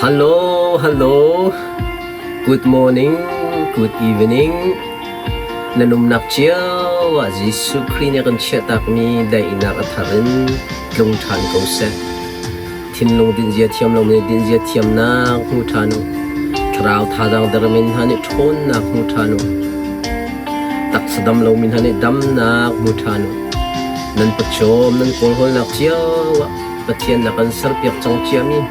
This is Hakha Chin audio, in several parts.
Hello, hello. Good morning, good evening. Na numnak cio ah Jesuh Khrih nih a kan chiahtakmi daihnak a thar in tlung ṭhan ko seh. Thinlung dinzia thiam lomi nih dinzia thiamnak hmu ṭhan u. Thlarau thazaang dermi hna nih ṭhawnnak hmu ṭhan u. Taksa dam lomi hna nih damnak hmu ṭhan u. Nan pawcawm nan kawlhawlnak cio ah Pathian na kan serpiak cang ciami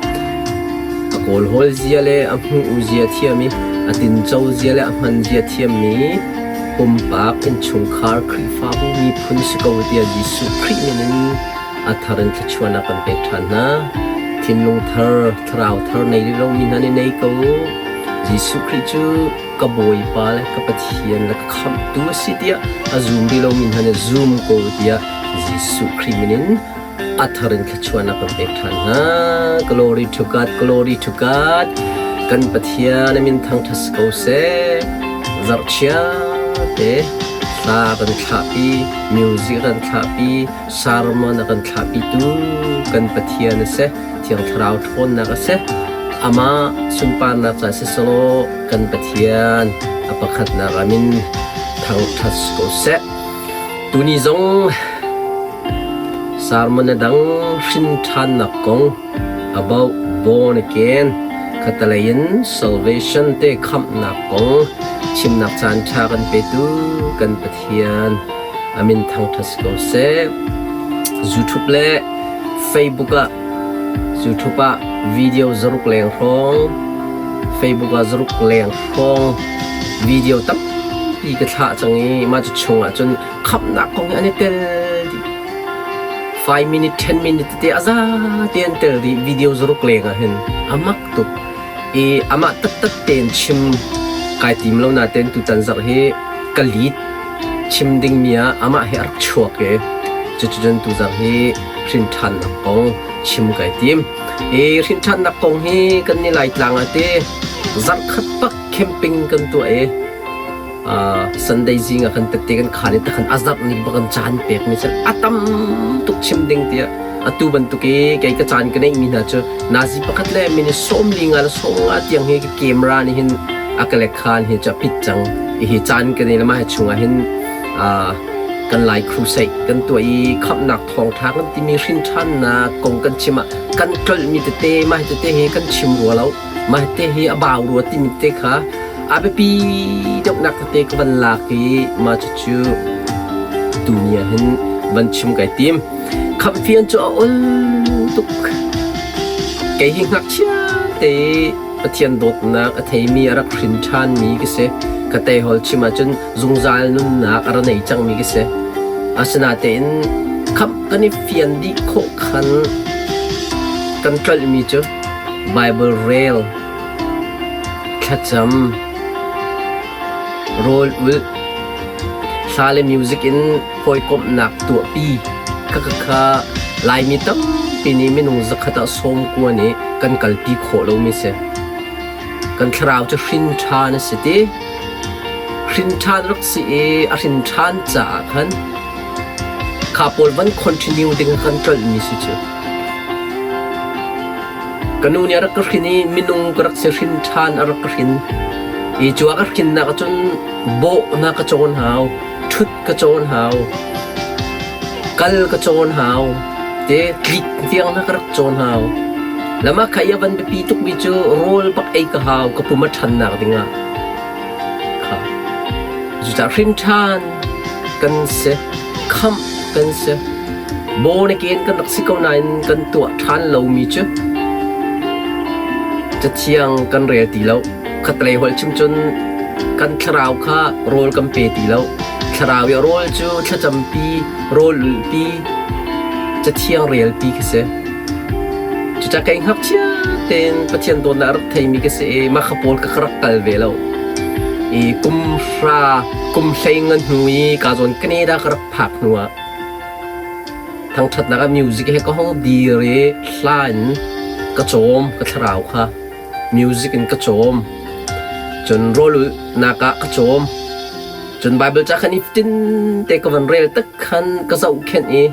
a kawlhawl zia le a hmuh zia thiam i a tinco zia le a hman zia thiammi pumpak innchungkhar Khrihfabu miphun si ko tiah Jesuh Khrih min in a thar in thluachuahnak kan pek ṭhan hna. Thinlung thar, thlarau thar nei rih lomi hna nih nei ko. Jesuh Khrih cu ka Bawipa le ka Pathian le ka Khamhtu a si tiah a zum rih lomi hna nih zum ko tiah Jesuh Khrih min in a thar in thluachuahnak kan pek ṭhan hna. Glory to God, glory to God. Kan Pathian a min thangṭhat si ko seh. Zarhchia te hla kan thlahpi, music kan thlahpi, sermon a kan thlahpitu kan Pathian a si. Thiang Thlarau ṭhawnnak a si. Amah sunparnak ca siselaw kan Pathian a pakhatnak a min thangṭhat si ko seh. Tuni zong Sermon a dang hrin ṭhannak kong about born again khatalei in salvation te khamhnak kong chimnak caanṭha kan petu kan Pathian a min thangṭhat si ko seh. YouTube le Facebook ah YouTube ah video zaruk leng hrawng Facebook ah zaruk leng hrawng video tampi ka thlah cang i mah cu chung ah cun khamhnak kong hi an i tel dih. 5 minute 10 minute tete a za te an tel dih video zaruk leng ah hin a mak tuk i amah taktak tein chim kai tim lo natein tutan zarh hi ka lead chim dingmi ah amah hi a rak chuak i cuticun tuzarh hi hrinṭhannak kong chim kai tim. I hrinṭhannak kong hi kan ni Laitlang ah te zarhkhat bak camping kan tuah i Sunday zing ah kan tette kan khan i takhan a zarh ni bak kan caan pek mi cu a tam tuk chim ding tiah atu bantuk i kei ka caan ka neih mi hna cu nazi pakhat le mini sawmli nga le sawm nga tiang hi ka camera nih hin a ka lek khan hi cu a pit cang i hi caan ka nei le mah hi chungah hin kan Lai crusade kan tuah i khamhnak thawngṭha kan timi hrinṭhannak kong kan chim ah kan tlolhmi tete mah hi tete hi kan chim rua lo mah te hi a bau rua timi te kha a biapi deuhnak tete ka van lak i mah cucu tuni ah hin van chim kai tim. Khamhfian cu a ol tuk. Kei hi ngakchia te Pathian dawtnak a theimi a rak hrin ṭhanmi ka si. Ka teihol chim ahcun zungzal nunnak a ra nei cangmi ka si. Asinain khamh kan i fian dih khawh khan kan tlolhmi cu Bible rel, thlacam, rawl ulh, hla le music in hawikomhnak tuahpi khakha Laimi tampi nih minung zakhat ah sawmkua nih kan kalpi khawh lomi si. Kan thlarau cu hrin ṭhan a si ti. Hrin ṭhan rak si i a hrin ṭhan caah khan kha pawl van continue ding kan tlolhmi si cu. Ka nu nih a rak ka hrin i minung ka rak si hrin ṭhan a rak ka hrin. I cu a ka hrinnak ahcun bawh na ka cawn hau, ṭhut ka cawn hau, kal ka cawn hau, te tlik tiang na ka rak cawn hau. Lama kha i a van biapi tukmi cu rawl bak ei ka hau ka pum a ṭhannak dingah. Kha. Cucaah hrin ṭhan kan si, khamh kan si. Born again kan rak si ko nain kan tuah ṭhan lomi cu Cathiang kan rel ti lo. Khatlei holh chim cun kan thlarau kha rawl kan pe ti lo. Thlarau i rawl cu thlacampi, rawl ulhpi, cathiang relpi khi si. Cucaah kei ngakchia tein Pathian dawtnak a rak theimi ka si i mah kha pawl ka rak kal ve lo. I kum hra, kum hlei nga hnu i ka zawn Canada ka rak phak hnu ah thangṭhatnak ah music he ka hong dir i hla in ka cawm ka thlarau kha music in ka cawm cun rawlulhnak ah ka cawm cun Bible ca khan i tin te ka van rel tak khan ka zohkhenh i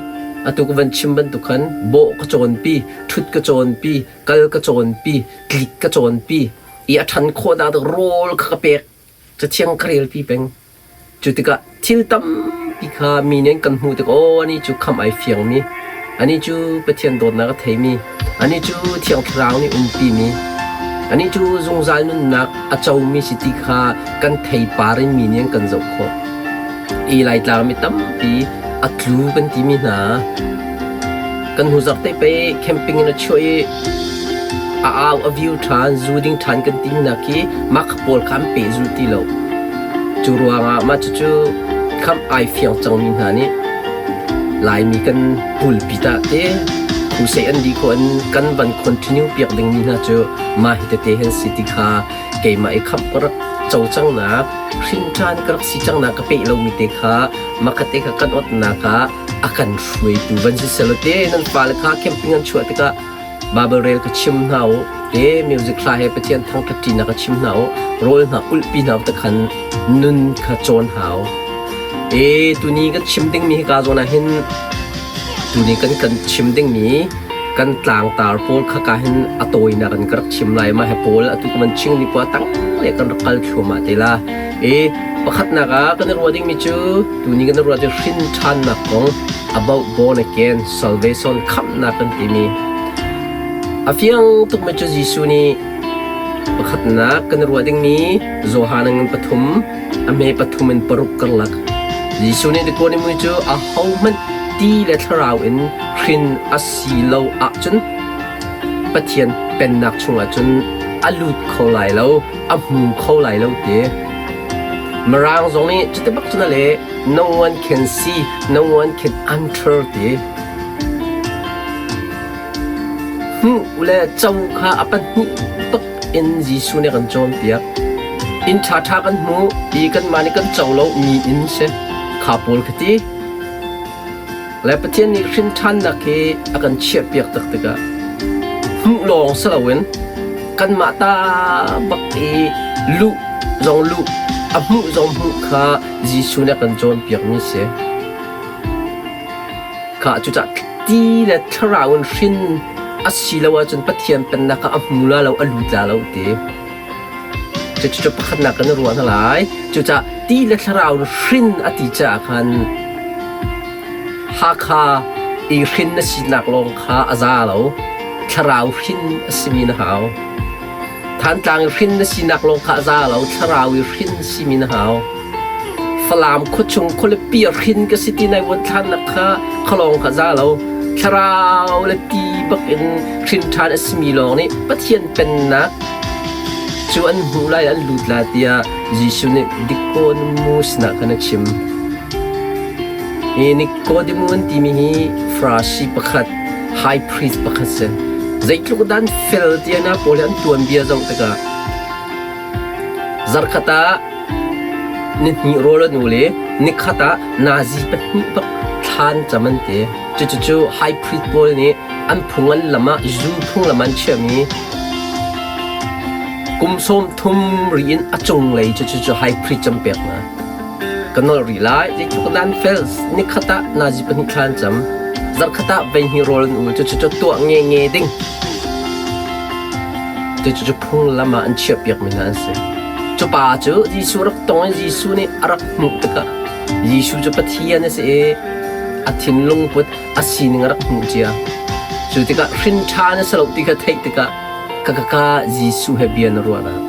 Atu ka van chim bantuk khan bawh ka cawnpi, ṭhut ka cawnpi, kal ka cawnpi, tlik ka cawnpi i a ṭhan khawh nak ding rawl kha ka pek. Cathiang ka relpi peng. Cu tikah thil tampi kha mi nih an kan hmuh tik aw anih cu khamh ai fiangmi, anih cu Pathian dawtnak a theimi, anih cu Thiang Thlarau nih umpimi, anih cu zungzal nunnak a comi si ti kha kan theipar in mi nih an kan zoh khawh. I Laitlang mi tampi a tlu kan timi hna kan hnu zarh te pei camping in a chuah i a au a view ṭhan zu ding ṭhan kan timi hna khi mah kha pawl kha an pehzulh ti lo. Cu ruangah mah cucu khamh ai fiang cangmi hna nih Laimi kan pulpi ta te crusade an dih khawh in kan van continue piak dingmi hna cu mah hi tete hin si ti kha keimah i khamh ka rak co cangnak hrin ṭhan ka rak si cangnak ka peh lomi te kha makhat te kha kan otnak ah a kan hruaitu van si selaw te nan fale kha camping an chuah tikah Bible rel ka chim hna u te music hla he Pathian thangṭhat ṭinak ka chim hna u rawl hna ulhpi hna u takhan nun kha cawn hau e tuni kan chim dingmi hi ka zawn ah hin tuni kan kan chim dingmi kan tlangtar pawl kha ka hin a tawinak in ka rak chim lai ma he pawl atu ka man ching mi pa tang le kan rak kal thluahmah te la e pakhatnak ah kan i ruah dingmi cu tuni kan i ruah cu hrin ṭhannak kong about born again salvation khamhnak kan timi a fiang tukmi cu Jesuh nih pakhatnak kan i ruah dingmi Johan ngan pathum a hme pathum in paruk karlak Jesuh nih Nikodemu cu ahohmanh ti le thlarau in hrin a si lo ahcun Pathian pennak chungah cun a lut kho lai lo, a hmu kho lai lo ti. Mirang zong nih cuti bak cun a leh, no one can see, no one can enter ti. Hmuh le co kha a pahnih tuk in Jesuh nih a kan cawnpiak. Inn ṭhaṭha kan hmu i kanmah nih kan co lo mi inn si. Kha pawl kha ti. Le Pathian nih hrin ṭhannak hi a kan chiahpiak tak tikah hmuh lawng si loin kanmah ta bak i luh zong luh a hmuh zong hmuh kha Jesuh nih a kan cawnpiakmi si. Kha cucah ti le thlarau in hrin a si lo ahcun Pathian pennak ah a hmu la lo, a lut la lo ti. Cucu pakhatnak kan i ruah hna lai. Cucaah ti le thlarau in hrin a ti caah khan Hakha i hrin na sinak lawng kha a za lo. Thlarau hrin a simi na hau. Thantlang i hrin na sinak lawng kha a za lo. Thlarau i hrin simi na hau. Falam khuachung khualipi a hrin ka si ti nai vuan thlannak kha khalawng kha za lo. Thlarau le ti bak in hrin ṭhan a simi lawng nih Pathian pennak cu an hmuh lai an lut lai tiah Jesuh nih Nicodemus sinah khan a chim. Hi Nicodemus an timi hi Farasi pakhat, high priest pakhat si. Zeitluk dan fel tiah na pawl hi an tuanbia zoh tikah zarkhat ah nihnih rawl an ul i nikhat ah nazi pahnih bak thlan cam an ti. Cucu high priest pawl nih an phung an lam ah zu phunglam an chiahmi kum 30 ri in a cunglei cu cu high priest cam pek hna. Ka nolh rih lai, zeitluk nan fel, nikhat ah nazi pahnih thla an cam, zarkhat ah veihnih rawl an ul, cucu cu tuah nge nge ding. Cucu cu phunglam ah an chiahpiakmi hna an si. Cu pa cu Jesuh rak tong i Jesuh nih a rak hmuh tikah Jesuh cu Pathian a si i a thinlung put a sining a rak hmuh cia. Cu tikah hrin ṭha na si lo ti kha theih tikah ka ka ka Jesuh he bia na ruah nak.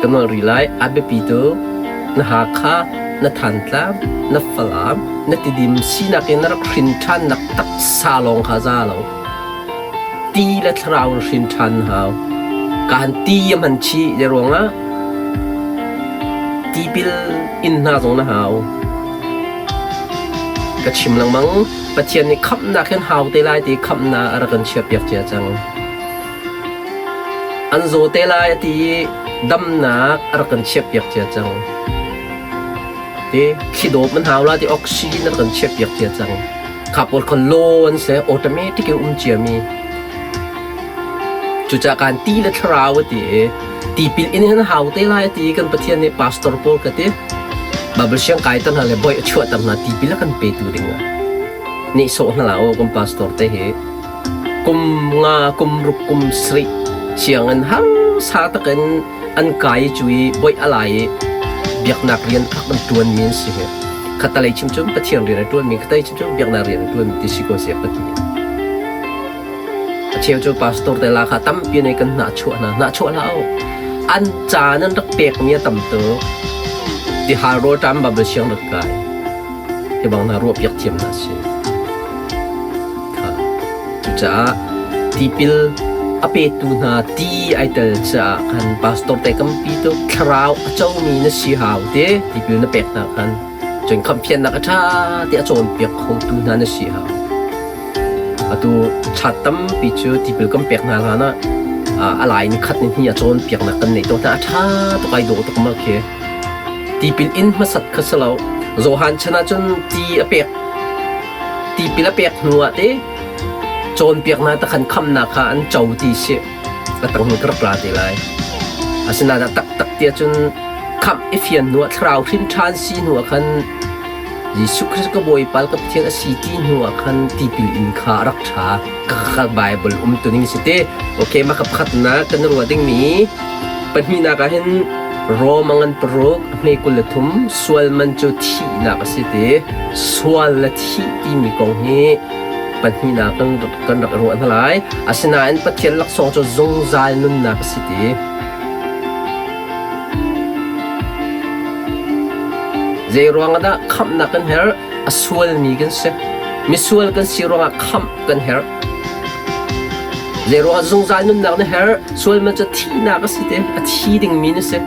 Ka nawl rih lai, a biapi tuk. Na Hakha, na Thantlang, na Falam, na Tidim sinak in na rak hrin ṭhannak taksa lawng kha za lo. Ti le thlarau in hrin ṭhan na hau. Kaan ti a hman chih de ruangah tipil in hna zong na hau. Ka chim lengmang, Pathian nih khamhnak hin hau te lai ti khamhnak a rak kan chiahpiak cia cang. An zaw te lai a ti i damnak a rak kan chiahpiak cia cang. Ti thli-dawp an hau la ti oxygen a rak kan chiahpiak cia cang. Kha pawl kha law an si, automatic in um ciami. Cucaah kan ti le thlarau a ti i tipil in hin hau te lai a ti i kan Pathian nih pastor pawl ka ti. Bible siang kai ter hna le bawi a chuahter hna tipil a kan petu ding ah. Nihsawh hna hlah u kan pastor te hi. Kum nga, kum ruk, kum sarih sianginn harsa takin an kai cu i boih a lai i biaknak rian phak an ṭuanmi an si hi. Khatalei chim cun Pathian rian a ṭuanmi, khatalei chim cun biaknak rian a ṭuanmi ti si ko seh ka ti. A cheu cu pastor te la kha tampi nei kan hnahchuah hna. Hnahchuah hlah u. An ca nan rak pekmi a tam tuk. Tihal rawlṭam Bible siang rak kai. Hi bang hna ruahpiak thiam hna si. Kha. Cucaah tipil a petu hna ti ai tel caah khan pastor te kampi tuk thlarau a comi na si hau te tipil na pek hna khan cun khamhfiannak a ṭha te a cawnpiak khotu hna na si hau. Atu chat tampi cu tipil kan pek hna hlan ah a lai ni khat ni hnih a cawnpiaknak kan nei tawn hna. A ṭha tuk ai dawh tuk ma khi. Tipil in hmasat kha si lo. Johan chan ahcun ti a pek tipil a pek hnu ah te cawnpiaknak te khan khamnak kha an co ti si. A tang hnu ka rak ra te lai. Asinain a taktak ti ahcun khamh i fian hnu ah thlarau hrin ṭhan si hnu ah khan Jesuh Christ ka Bawipa ka Pathian a si ti hnu ah khan tipil in kha a rak ṭha. Ka Bible um tuning si te. Okay, mah ka pakhatnak kan ruah dingmi pahnihnak ah hin Rom a ngan paruk a hme 23 sual man cu thihnak a si ti. Sual le thih timi kong hi pahnihnak kan kan rak ruah hna lai. Asinain Pathian laksawng cu zungzal nunnak a si ti. Zei ruangah dah khamhnak kan herh? A sualmi kan si. Misual kan si ruangah khamh kan herh. Zei ruangah zungzal nunnak na herh? Sual man cu thihnak a si te, a thi dingmi na si.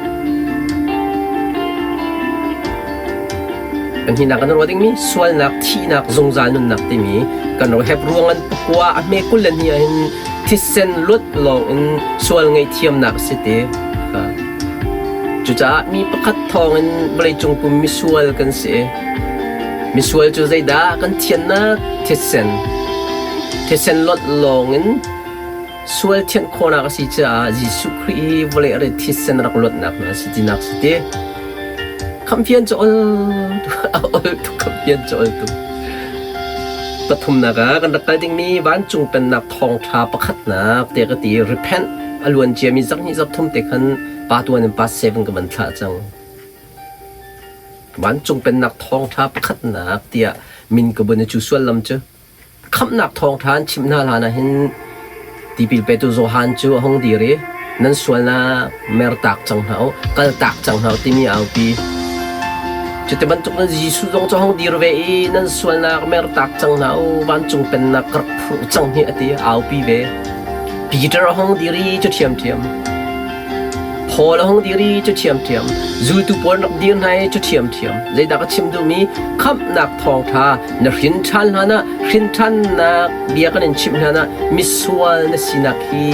Kan hinak kan ruah dingmi sualnak, thihnak, zungzal nunnak timi kan ro hep ruang an pakua a hme kul le hnih ah hin thisen luat lawng in sual ngaihthiamnak a si te. Cucaah mi pakhat thawngin vawleicung pum misual kan si. Misual cu zeidah kan thiannak thisen. Thisen luat lawngin sual thianh khawhnak a si caah Jesuh Khrih hi vawlei a thisen rak luatnak hna a si tinak si ti. Khamhfian cu ol ol tuk khamhfian cu ol tuk. Pathumnak ah kan rak kal dingmi vancung pennak thawngṭha pakhatnak tiah ka ti repent a luan ciami zarhhnih zarhthum te khan pa tuan in pa seven ka van thlah cang. Vancung pennak thawngṭha pakhatnak tiah min ka bun i cu suallam cu Khamhnak thawngṭha an chimh hna hlan ah hin tipil petu Johan cu a hung dir i nan sualnak mertak cang hna u, kaltak cang hna u timi a aupi. Cuti bantuk in Jesuh zong cu a hung dir ve i nan sualnak mertak cang hna u, vancung pennak ka rak phurh cang hi a ti, a aupi ve. Peter a hung dir i cu ṭhiamṭhiam. Paul a hung dir i cu ṭhiamṭhiam. Zultu pawl rak dir hna i cu ṭhiamṭhiam. Zeidah ka chim duhmi? Khamhnak thawngṭha na hrin ṭhan hlan ah hrin ṭhannak bia kan in chimh hlan ah misual na sinak hi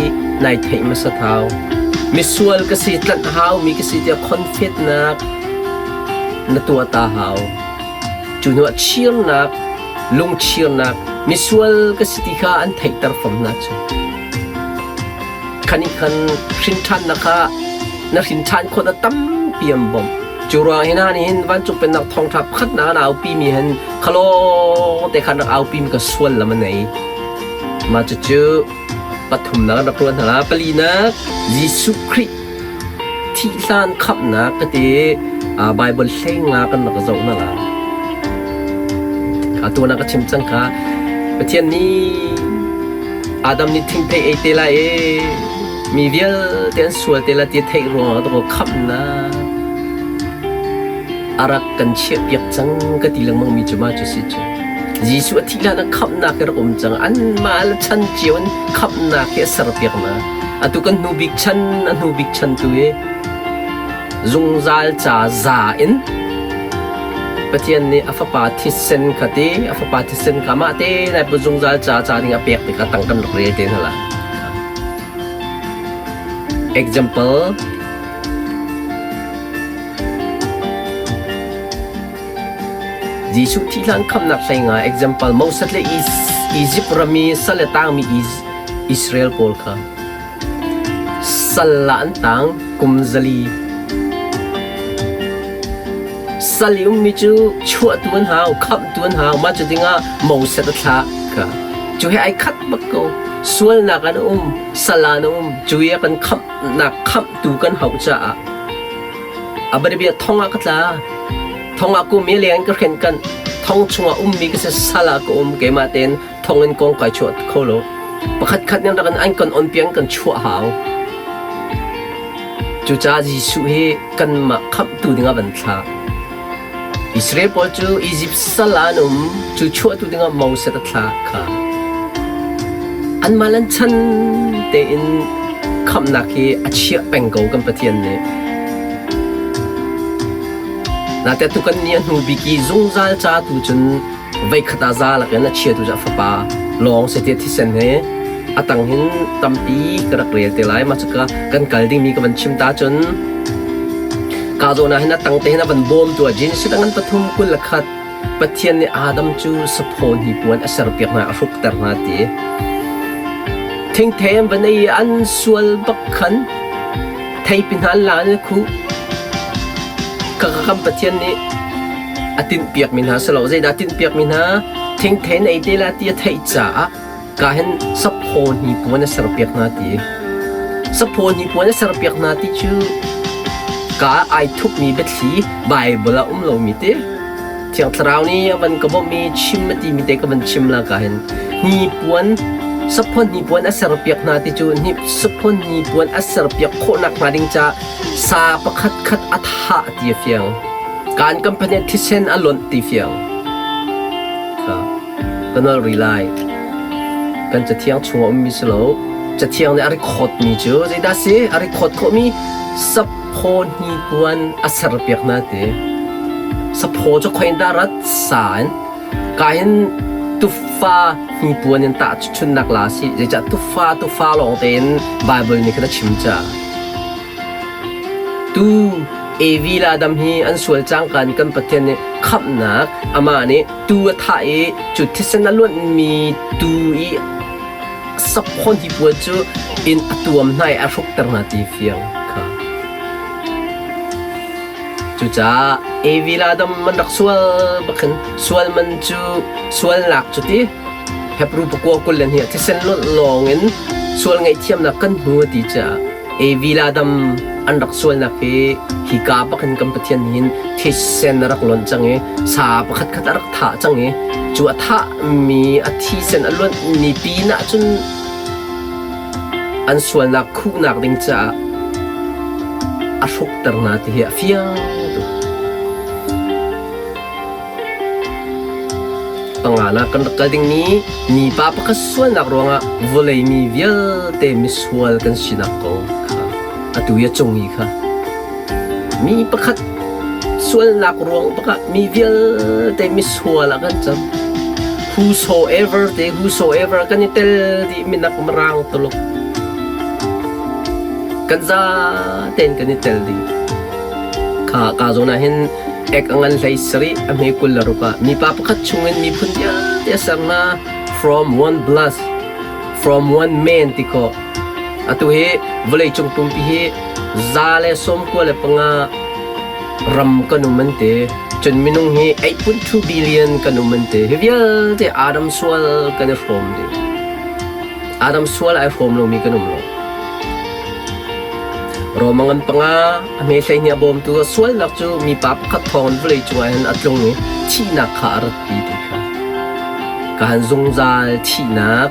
nai theih hmasa hau. Misual ka si, tlanh haumi ka si tiah khonfetnak na tuah ta hau. Cu hnuah chirnak, lungchirnak, misual ka si ti kha an theihter fom hna cu. Khan i khan hrin ṭhannak kha na hrin ṭhan khawh na tampi an bawmh. Cu ruang hi hna nih hin vancung pennak thawngṭha pakhatnak an aupi mi hin khalawng te khan rak aupi mi ka sual lam a nei. Mah cucu pathumnak an rak ruah hna la. Palinak Jesuh Khrih thih hlan khamhnak ka ti Bible hlei nga kan rak zoh hna la. Atu na ka chim cang kha Pathian nih Adam nih thingthei ei te lai i mi vialte an sual te lai ti theih ruangah dawh khamhnak a rak kan chiahpiak cang ka ti lengmang mi cu ma cu si cu Jesuh a thih hlan ah khamhnak hi rak um cang anmah le chan cio in khamhnak hi a serpiak hna atu kan hnu bik chan a hnu bik chan tu hi zungzal ca za in Pathian nih a fapa thisen kha ti a fapa thisen kha mah te nai pu zungzal ca ca ding a pek tikah tang kan rak rel te hna la. Example Jesuh thih hlan khamnak hlei nga example Moses le Egypt ram i sal le tangmi Israel pawl kha Sal ah an tang kum 400. Sal i ummi cu chuahtu an hau, khamhtu an hau. Mah cu dingah Moses a thlah kha. Cu he ai khat bak ko. Sualnak an um, sal ah an um. Cu i a kan khamhnak khamhtu kan hauh caah a bianabia thong ah ka tla. Thong ah kum i leng ka hren kanh. Thong chungah ummi ka si sal ah ka um. Keimah tein thong in kong kai chuah kho lo. Pakhat khat nih rak an kan on piang kan chuah hau. Cucaah Jesuh hi kanmah khamhtu dingah van thlah. Israel pawl cu Izipt sal ah an um, cu chuahtu dingah Moses a thlah kha. Anmah le an chan tein khamhnak hi a chiah peng ko kan Pathian nih. Naite tu kan ni a hnu bik i zungzal ca tu cun voikhat ah za lakin a chiatu cu a fapa lawng si ti thisen he a tang hin tampi ka rak rel te lai. Mah cu kan kal dingmi ka van chim ta cun ka zawn ah hin a tang te hin a van bawmtu ah Genesis dang an 3:21 Pathian nih Adam cu saphaw hnipuan a serpiak hna a hrukter hna ti. Thingthei an van ei i an sual bak khan theipi hna an la an i khuh. Ka kan Pathian nih a tinhpiakmi hna si lo. Zeidah a tinhpiakmi hna? Thingthei na ei te la ti a theih caah ka hin saphaw hnipuan a serpiak hna ti. Saphaw hnipuan a serpiak hna ti cu ka ai thupmi biathli Bible ah um lomi ti. Thiang Thlarau nih a van ka bawmh i chim a timi te ka van chim la ka hin hnipuan saphaw hnipuan a serpiak hna ti cu saphaw hnipuan a serpiak khawhnak hnga ding ca sa pakhat khat a thah ti a fiang. Kaan company thisen a lonh ti fiang. Ka nol rih lai. Kan cathiang chung a ummi si lo. Cathiang nih a record mi cu zeidah si? A record khawhmi saphaw hnipuan a serpiak hna ti. Saphaw cu khoin dah rat sa in ka hin tufa hnipuan in tah chunnak la si. Zeicah tufa tufa lawng tein Bible nih khan a chim ca. Tu Evi le Adam hi an sual cangka in kan Pathian nih khamhnak amah nih tuu a thah i cu thisen a luanhmi tuu i saphawn hnipuan cu in a tuam hna i a hrukter hna ti fiang kha. Cucaah Evi le Adam an rak sual bak khin sual man cu sualnak cu ti Hebrew pakua 22 thisen luanh lawng in sual ngaihthiamnak kan hmu a ti caah Evi le Adam an rak sualnak hi hika bakin kan Pathian nih hin thisen a rak lonh cang i sa pakhat khat a rak thah cang i cu a thahmi a thisen a luanhmi pin ah cun an sualnak khuhnak ding caah a hrukter hna ti hi a fiang tuk. Panganak kan rak kal dingmi mipa pakhat sualnak ruangah vawlei mi vialte misual kan sinak kong kha atu i a cung i kha mi pakhat sualnak ruang bakah mi vialte misual ah kan cang. Whosoever te whosoever kan i tel dih minak mirang tuluk kan za tein kan i tel dih. Kha ka zawn ah hin Ek a ngan hlei sarih a hme 26 ah mipa pakhat chungin miphun vialte a ser hna from one blood from one man ti khawh. Atu hi vawleicung pumpi hi 195 ram kan um an ti. Cun minung hi 8.2 billion kan um an ti. Hi vialte Adam sual kan i hrawm dih. Adam sual ai hrawm lomi kan um lo. Rom a ngan panga a hme 12 a bawmtu a sualnak cu mipa pakhat thawngin vawlei cungah hin a tlung i thihnak kha a ratpi ti kha. Ka han zungzal thihnak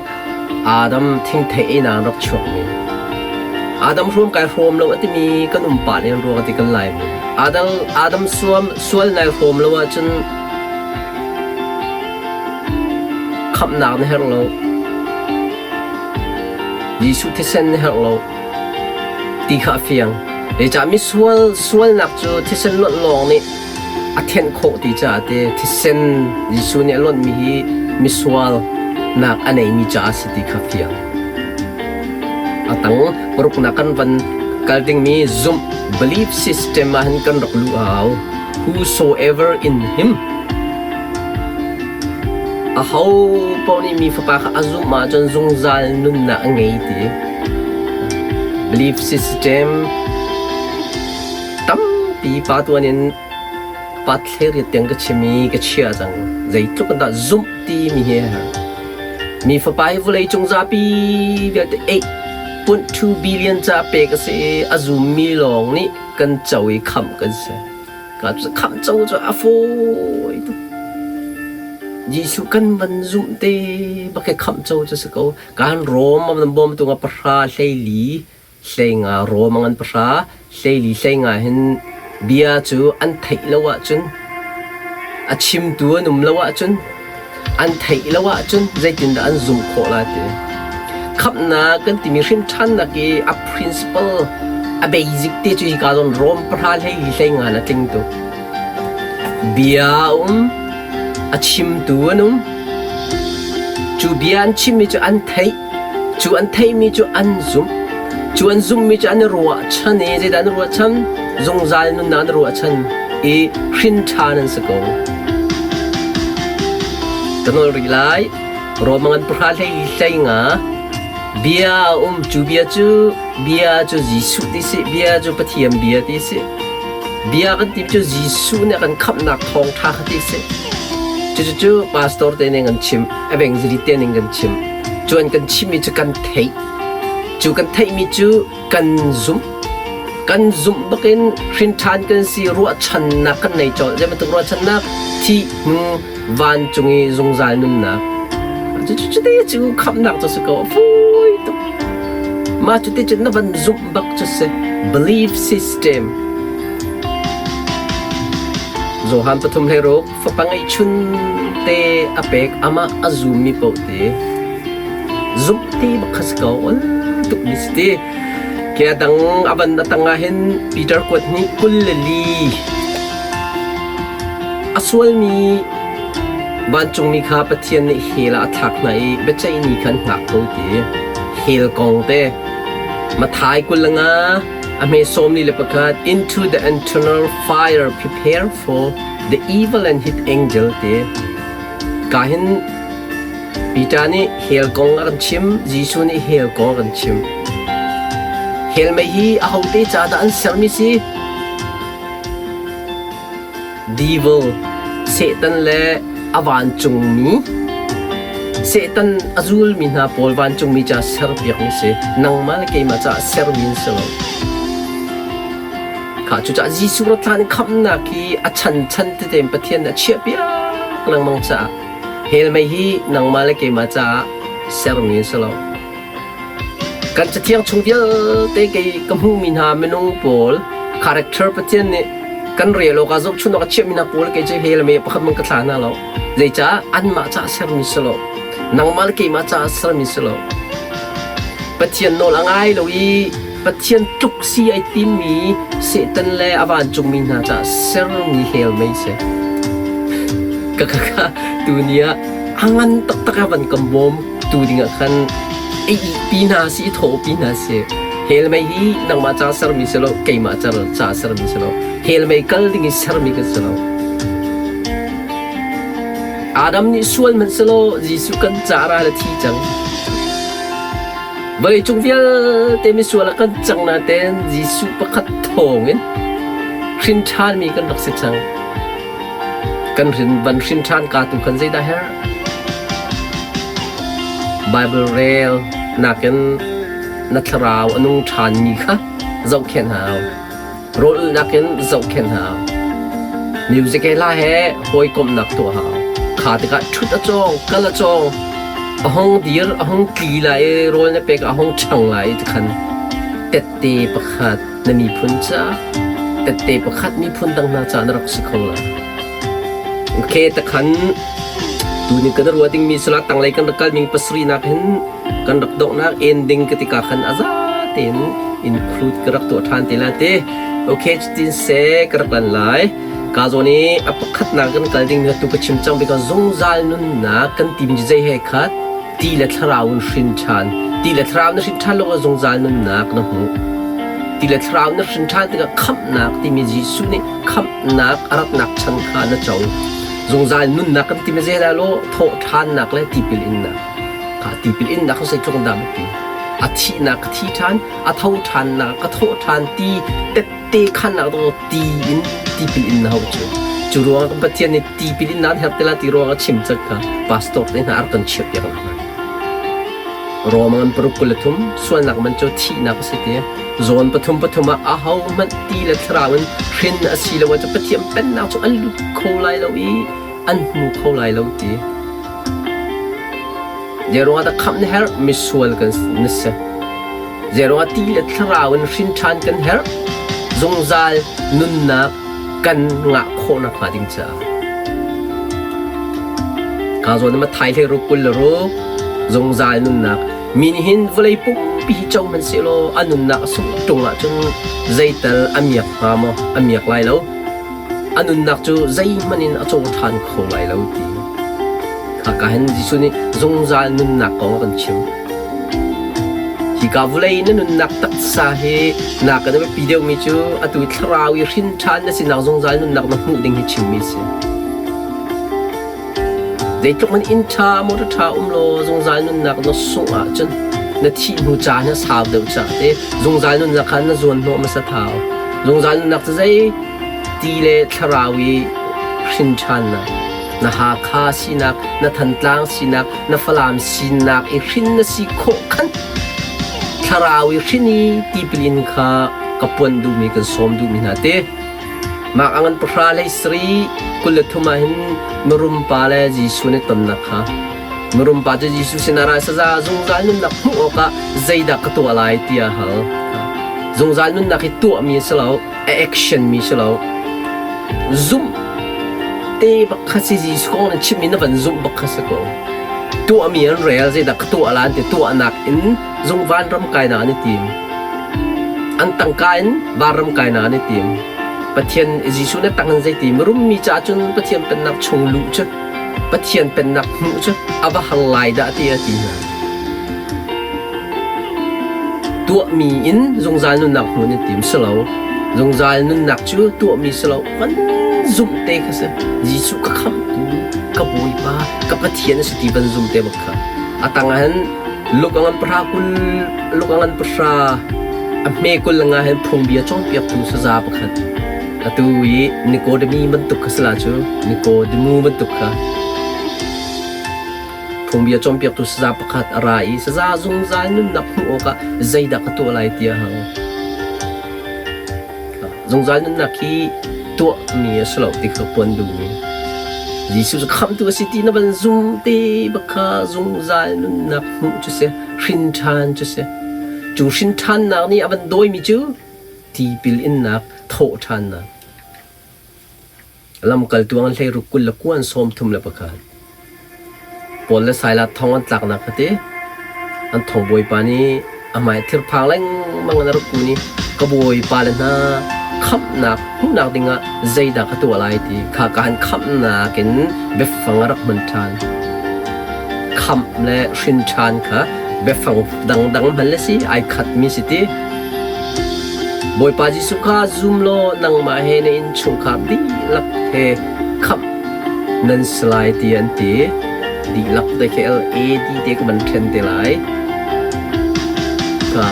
Adam thingthei einak rak chuakmi. Adam hrawm kai hrawm lo a timi kan um pah len ruang ti kan laimi. Adam Adam suam sual nai hrawm lo ahcun Khamhnak na herh lo. Jesuh thisen na herh lo ti kha a fiang. Zeicah misual sualnak cu thisen luanh lawng nih a thenh khawh ti caah te thisen Jesuh nih a luanhmi hi misual nak a neimi caah a si ti kha fiang. A tang paruknak kan van kal dingmi zumh belief system ah hin kan rak luh a hau. Whosoever in him Aho paoh nih mi fapa kha a zumh ahcun zungzal nunnak a ngei ti. Belief system tampi pa tuan in Pat hleriat tiang ka chim i ka chia cang. Zeitluk in dah zumh timi hi a herh. Mi fapa hi vawlei cung zapi vialte 8.2 billion ca pek a si i a zummi lawng nih kan co i khamh kan si. Khamh co cu a fawi tuk. Jesuh kan van zumh te bak hi khamh co cu si ko. Kan Rom an bawm tung ah pahra hleili hleinga Rom an pahra hleili hleinga hin bia cu an theih lo ahcun a chimtu an um lo ahcun an theih lo ahcun zeitindah an zumh khawh lai ti. Khamhnak kan timi hrimṭhannak i a principle a basic te cu hika zawn Rom pahra hleili hleinga in a tling tuk. Bia a um, a chimtu an um. Cu bia an chimmi cu an theih. Cu an theihmi cu an zumh. Cu an zumhmi cu an i ruahchan i zeidah an i ruahchan? Zungzal nunnak an i ruahchan i hrin ṭhan an si ko. Ka nawl rih lai. Rom ngan pahra hlei hlei nga bia a um. Cu bia cu bia cu Jesuh ti si, bia cu Pathian bia ti si. Bia kan ti cu Jesuh nih a kan khamhnak thawngṭha kha ti si. Cucu pastor te ning an chim, evangelist te ning kan chim. Cu an kan chimmi cu kan theih. Cu kan theihmi cu kan zumh. Kan zumh bakin hrinṭhan kan si ruahchannak kan nei colh. Zei bantuk ruahchannak? Thih hnu vancung i zungzal nunnak. Cucu te cu khamhnak cu si ko. A fawi tuk. Mah cu te cun na van zumh bak cu si. Belief system. Johan pathum hlei ruk fapa ngeihchun te a pek amah a zummi paoh te zumh ti bak kha si ko. Ol tuk mi si ti. Ke dang a van a tang ah hin Peter kuat hnih 24 A sualmi vancungmi kha Pathian nih hell ah a thlak hna i biaceih ni kha an hngak ko ti. Hell kong te. Matthai 25 a hme 41 into the eternal fire prepare for the evil and his angel ti. Ka hin Peter nih hell kong a kan chim, Jesuh nih hell kong a kan chim. Hell mei hi ahote ca dah an sermi si? Devil, Satan le a vancungmi Satan a zulmi hna pawl vancungmi ca serpiakmi si. Nangmah le keimah caah sermi an si lo. Kha cucaah Jesuh rat hlan in khamhnak hi a chanchan tete in Pathian nih a chiahpiak lengmang caah hell mei hi nangmah le keimah caah sermi an si lo. Kan cathiang chung vialte kei ka hmuhmi hna minung pawl character Pathian nih kan rel awk ah zohchunh awk a chiahmi hna pawl kei cu hell mei pakhat hmanh ka thla hna lo. Zeicah anmah caah sermi si lo. Nangmah le keimah caah sermi si lo. Pathian nawl a ngai lo i Pathian tluk si ai timmi Satan le a vancungmi hna caah sermi hell mei si. Ka ka ka tuni ah a ngan taktak a van ka bawm tu ding ah khan i pi hna si i thaw pi hna si. Hell mei hi nangmah ca sermi si lo, keimah ca sermi si lo. Hell mei kal ding i sermi kan si lo. Adam nih sual hmanh selaw Jesuh kan ca ral a thi cang. Vawleicung vialte misual ah kan cang nain Jesuh pakhat thawngin hrin ṭhanmi kan rak si cang. Kan hrin van hrin ṭhan ka tu khan zeidah herh? Bible rel nakin na thlarau a nung ṭhanmi kha zohkhenh hau. Rawl ulhnak in zohkhenh hau. Music he hla he hawikomhnak tuah hau. Kha tikah ṭhut a cawng, kal a cawng, a hong dir, a hong tli lai i rawl na pek a hong ṭhang lai i tikhan tette pakhat na miphun caah tette pakhat miphun dang hna caah na rak si kho lai. Okay, takhan tuni kan ruah dingmi sula tanglei kan rak kal ning pasarih nak hin kan rak donghnak ending ka tika khan a za tein include ka rak tuah ṭhan te la te. Okay, cutin se ka rak lan lai. Ka zawn i a pakhatnak kan kal ding mi tu ka chim cang because zungzal nunnak kan tim zei he khat ti le thlarau in hrin ṭhan. Ti le thlarau na hrin ṭhan lo zungzal nunnak na hmu. Ti le thlarau na hrin ṭhan tikah khamhnak timi Jesuh nih khamhnak a ratnak chan kha na co. Zungzal nunnak kan timi zei lai lo thawh ṭhannak le tipil innak. Kha tipil innak cu zeitluk dah biapi. A thihnak ka thi ṭhan, a tho ṭhannak ka thawh ṭhan ti tette khannak dawh ti in tipil in na hau cu. Cu ruangah kan Pathian nih tipil in nan herh te la ti ruangah chim cang kha pastor te hna a rak kan chiah piak hna. Rom ngan paruk 23 sualnak man cu thihnak a si ti. Zawn pathum pathum ah aho hmanh ti le thlarau in hrin a si lo ahcun Pathian pennak cu an lut kho lai lo i an hmu kho lai lo ti. Zeiruangah dah khamh na herh? Misual kan na si. Zeiruangah ti le thlarau in hrin ṭhan kan herh? Zungzal nunnak kan ngah khawh nakhnga ding caah. Ka zawn ma thai hlei ruk 26 zungzal nunnak mi nih hin vawlei pumpi hi co hmanhsehlaw a nunnak a sungh ṭung ahcun zeital a miak hnga maw? A miak lai lo. A nunnak cu zeihmanh in a caw ṭhan kho lai lo ti. Khaka hin Jesuh nih zungzal nunnak kong a kan chim. Hika vawlei na nunnak taksa hi nakin a biapi deuhmi cu atu i thlarau i hrin ṭhan na sinak zungzal nunnak na hmuh ding hi chimmi a si. Zeitluk man inn ṭha motor ṭha um law zungzal nunnak na sungh ahcun na thih hnu caan hi a sau deuh caah te zungzal nunnak kha na zuan hnawh hmasa thau. Zungzal nunnak cu zei ti le thlarau i hrin ṭhannak, na Hakha sinak, na Thantlang sinak, na Falam sinak i hrin na si khawh khan thlarau i hrin i tipil in kha ka puan duhmi kan sawm duhmi hna te. Mah a ngan pahra hlei sarih 23 ah hin mirum pa le Jesuh nih tonnak kha mirum pa cu Jesuh sinah ra saza zungzal nunnak hmuh awkah zeidah ka tuah lai tiah a hal. Zungzal nunnak hi tuahmi a si lo, a action mi si lo. Zumh te bak kha si Jesuh kong na chimmi na van zumh bak kha si ko. Tuahmi an rel zeidah ka tuah la an ti tuahnak in zung vanram kainak an i tim. An tangka in vanram kainak an i tim. Pathian Jesuh na tang in zeiti mirummi caah cun Pathian pennak chung luh cu Pathian pennak hmuh cu a va har lai dah ti a ti hna. Tuahmi in zungzal nunnak hmuh na tim si lo. Zungzal nunnak cu tuahmi si lo. Van zumh te kha si. Jesuh ka khamhtu, ka Bawipa, ka Pathian a si ti van zum te bak kha. A tang ah hin luk a ngan pahra 20 luk a ngan pahra a hme 25 hin phungbia cawnpiaktu saza pakhat atu i Nikodemi bantuk kha si la cu Nikodemu bantuk kha phungbia cawnpiaktu saza pakhat a ra i saza zungzal nunnak hmuh awkah zeidah ka tuah lai tiah a hal. Zungzal nunnak hi tuahmi a si lo ti kha puan duhmi. Jesuh cu khamhtu a si ti na van zum te bak kha zungzal nunnak hmuh cu si, hrin ṭhan cu si. Cu hrin ṭhannak nih a van dawimi cu tipil innak, thawh ṭhannak. Lamkaltu an hleiruk 29 31. Paul le Silas thong an tlaknak kha ti an thongbawipa nih a hmai thirphang lengmang in a rak kun i ka bawipa le hna khamhnak hmuhnak dingah zeidah ka tuah lai ti kha ka han khamhnak in biafang a rak hman ṭhan. Khamh le hrin ṭhan kha biafang dangdang hman le si ai khatmi si ti. Bawipa Jesuh kha zum law nangmah he na innchungkhar dihlak he khamh nan si lai ti an ti. Dihlak te khi L-A-D te ka van ṭhen te lai. Ka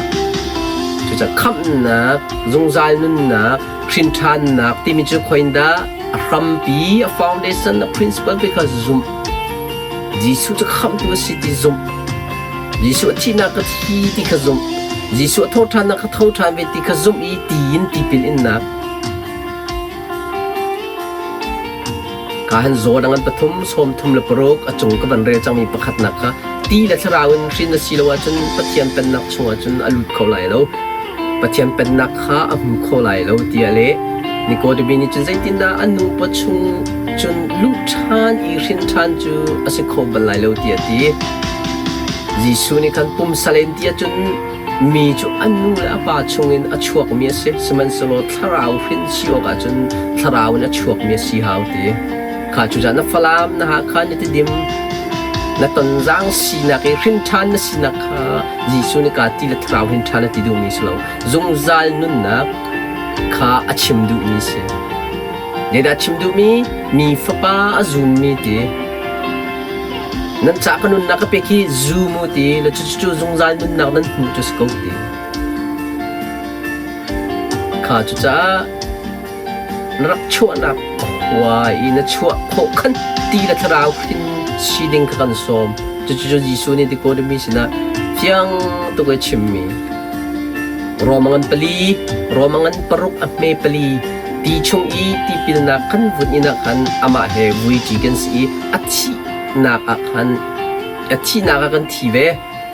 cucaah khamhnak, zungzal nunnak, hrinṭhannak timi cu khoindah a hrampi, a foundation, a principle ti kha zumh. Jesuh cu khamhtu a si ti zumh. Jesuh a thihnak ka thi ti kha zumh. Jesuh a thawhṭhannak ka tho ṭhan ve ti kha zumh i ti in tipil innak. Ka han zaw dang an pathum 36 a cung ka van rel cangmi pakhatnak kha ti le thlarau in hrin a si lo ahcun Pathian pennak chungah cun a lut kho lai lo. Pathian pennak kha a hmu kho lai lo tiah le Nikodemi nih cun zeitindah a nu pawchung cun luh ṭhan i hrin ṭhan cu a si kho bal lai lo tiah a ti. Jesuh nih khan pumsalen ti ahcun mi cu a nu le a pa chungin a chuakmi a si, sihmanhsehlaw thlarau hrin si awkah cun thlarau in a chuakmi a si hau ti. Kha cucaah na Falam, na Hakha, na Tidim, na Tonzang sinak i hrin ṭhan na sinak kha Jesuh nih kaa ti le thlarau hrin ṭhan a ti duhmi si lo. Zungzal nunnak kha a chim duhmi si. Zeidah a chim duhmi? Mi fapa a zummi ti. Nan ca ka nunnak ka pek hi zum u ti le cucu zungzal nunnak nan hmuh cu si ko ti. Kha cucaah na rak chuahnak khua i na chuah khawh khan ti le thlarau hrin si ding kha kan sawm. Cucu Jesuh nih Nicodemus sinah fiang tuk i chimmi. Rom ngan pali, Rom ngan paruk a hme pali, ti chung i tipilnak kan vun in ah khan amah he vuiṭi kan si i a thihnak ah khan a thihnak ah kan thi ve.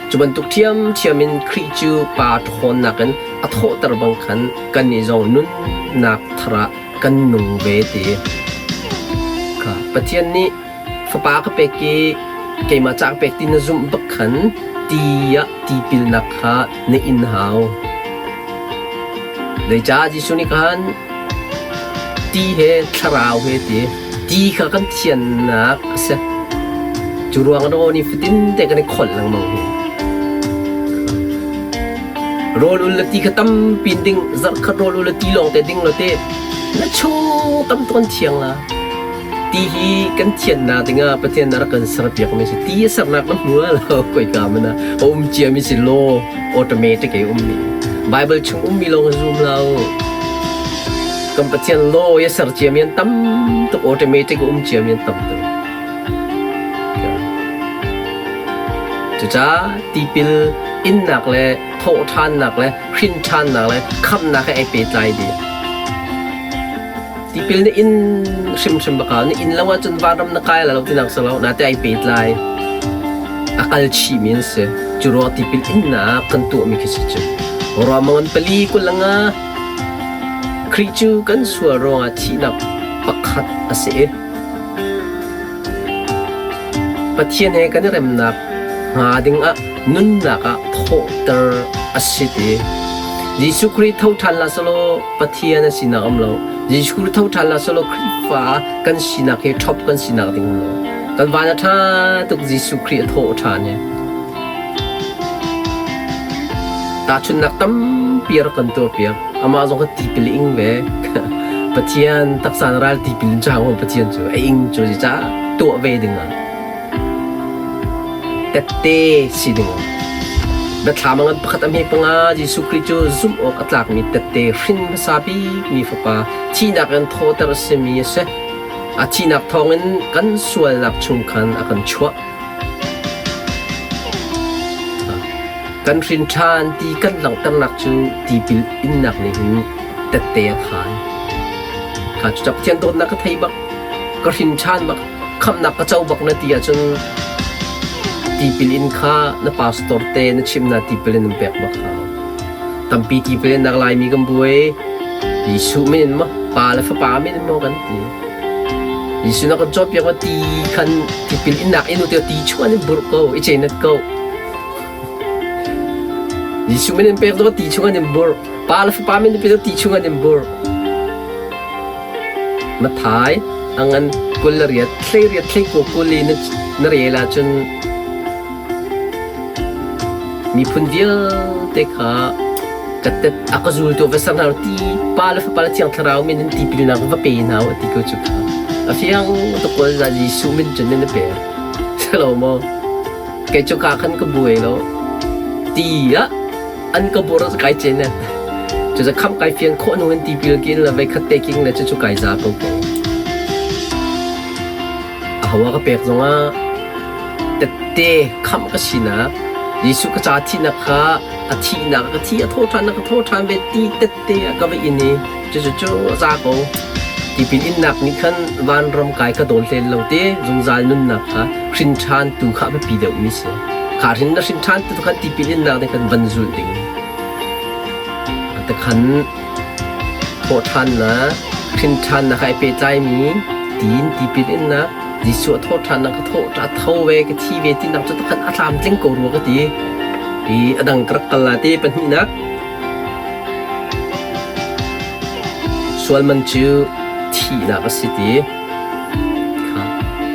Cu bantuk ṭhiamṭhiam in Khrih cu Pa ṭhawnnak in a thawhter bang khan kannih zong nunnak thar ah kan nung ve ti. Kha Pathian nih fapa ka pek i keimah ca ka pek ti na zumh bak khan ti ah tipilnak kha na in hau. Zeicah Jesuh nih khan ti he thlarau he ti ti kha kan thiannak a si. Cu ruang ah ni fatin te kan i kholh lengmang hi. Rawl ul le ti kha tampi in ding, zarh khat rawl ul le ti lawng te ding lo te na chung tam tuk an thiang la. Ti hi kan thiannak dingah Pathian a rak kan serpiak mi si. Ti a sernak na hmu lo koika man ah a um cia mi si law automatic ei um mi. Bible chung um mi lawng zum lo. Kan Pathian law i a ser cia mi an tam tuk automatic a um cia mi an tam tuk. Cucaah tipil innak le thawhṭhannak le hrinṭhannak le khamhnak he ai pehtlai dih. Tipil na in hrimhrim bak na inn lo ahcun vanram na kai la lo tinak si lo nate ai pehtlai. A kal chihmi an si. Cu ruang tipil innak kan tuahmi khi si cu. Ruahmangan pali kulanga Khrih cu kan sual ruangah thihnak pakhat a si i Pathian he kan i remnak hnga dingah nunnak ah thawhter a si ti. Jesuh Khrih tho ṭhan la selaw Pathian a sinak um lo. Jesuh Khrih tho ṭhan la selaw Khrihfa kan sinak hi ṭhop kan sinak ding um lo. Kan van a ṭha tuk Jesuh Khrih a thawh ṭhan hi. Tahchunhnak tampi a rak kan tuahpiak. Amah zong kha tipil ing ve. Pathian taksa na ral tipil in chang Pathian cu a ing cu caah tuah ve ding ah tette si ding ah biathlam a ngan pakhat a hme panga Jesuh Khrih cu zumh awk a tlakmi tette hrin hmasa bikmi fapa thihnak in thawter a simi a si. A thihnak thawngin kan sualnak chung khan a kan chuah. Kan hrin ṭhan ti kan langhternak cu tipil innak nih hin tette a khaan. Kha cu Pathian dawtnak ka thei bak, ka hrin ṭhan bak, khamhnak ka co bak na ti ahcun tipil in kha na pastor te na chimh na tipil in an pek bak hau. Tampi tipil innak Laimi kan buai. Jesuh min in maw, Pa le Fapa min in maw kan ti. Jesuh na kan cawnpiak ma ti khan tipil innak in te ti chuan in burh ko, i cenat ko. Jesuh min in pek zong ti chung an in burh. Pa le Fapa min in pek ti chung an in burh. Mathai angan kul le riat thlei riat thlei ko kul i na rel ahcun miphun vialte kha ka tet a ka zultu va ser hna ti Pa le Fapa le Thiang Thlarau min in tipilnak va pe hna u ti ko cu kha a fiang tuk ko za Jesuh min cun na pe selo maw kei cu ka khan ka buai lo ti ah an ka bur kai chen ne cu za kham kai fian khawh nu in tipil kin la vei khat te king le cu cu kai za ko ko a hawa ka pek zongah tette khamh ka sinak Jesuh ka ca thihnak kha a thihnak ka thi a tho ṭhan ka tho ṭhan ve ti tette ah ka va in i cucu cu a za ko tipil innak nih khan vanram kai ka dawn hlen lo te zungzal nunnak kha hrin ṭhan tu kha a biapi deuhmi si kha hrin na hrin ṭhan tu khan tipil innak nih khan van zulh ding tikhan thawhṭhannak hrin ṭhannak ai pehtlaimi tiin tipil innak Jesuh a thawhṭhannak ka thawh a tho ve ka thi ve tinak cu takhan a tlamtling ko rua ka ti i a dang ka rak kal la te pahnihnak sual man cu thihnak a si ti.